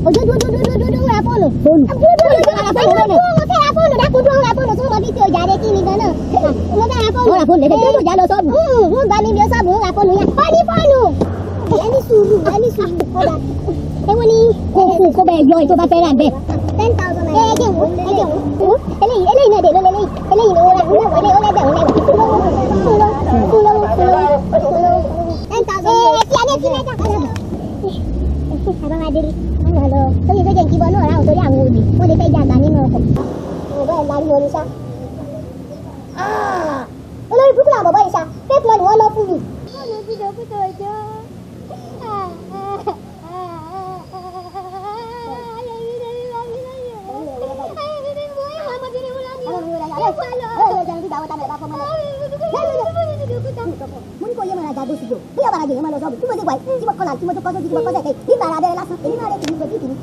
Ojú dúró dúró dúró dúró ra fóònù. Fóònù. Dúró dúró dúró ra fóònù. Dúró mo fẹ́ ra fóònù dákun dúró ra fóònù tí mo fi ti ọjà rẹ kí ni gan-an. Mo fẹ́ ra fóònù. Ó ra fóònù lẹ́sẹ̀ tó jà lọ sọ́ọ̀bù. Wọ́n gbà mí bí ó sọ́ọ̀bù ń ra fóònù yẹn. Ó ní fóònù. Ẹ ní sùúrù, ẹ ní sùúrù. Ọ̀dà. Èwo ni Kó fún kó bẹ́ẹ̀ yọ èyí tó bá fẹ́ rà bẹ́ẹ̀. 10,000 naira. Ẹ jẹ́ wò, ẹ jẹ́ wò. Eléyìí eléyìí náà dé ló lélẹ́yìí. Eléyìí ni owó rà, owó wọlé, ó lẹ́gbẹ̀rún mẹ́wàá. Fún lówó, fún lówó, fún lówó, fún lówó, fún lówó. 10,000. Ẹ ti adé sí mẹ́ta. Bàbá wa délé, wọ́n lọ lọ. Torí tó jẹ́ kí bọ́ náà ráhùn torí àwọn olè, wọ́n lè fẹ́ jàgbá nínú ọkọ̀. Bọ̀bọ́ ẹ̀ lárí orin ṣá. Olórí burúkú làwọn bọ̀bọ́ yìí ṣá. Fake money wọ́n lọ fún mi. Fóònù ti dòkútò òjò. Mo ní kó yé máa ra jago sí jò bóyá bàrà jèyàn máa lọ sọ́ọ̀bù tí mo ṣe wà tí mo kọlà tí mo tó kọ́ sójú tí mo kọ́ sẹ̀kẹ́ nígbà ara abẹ́rẹ́ lásán èmi náà rẹ̀ kì í gbòdì kì í.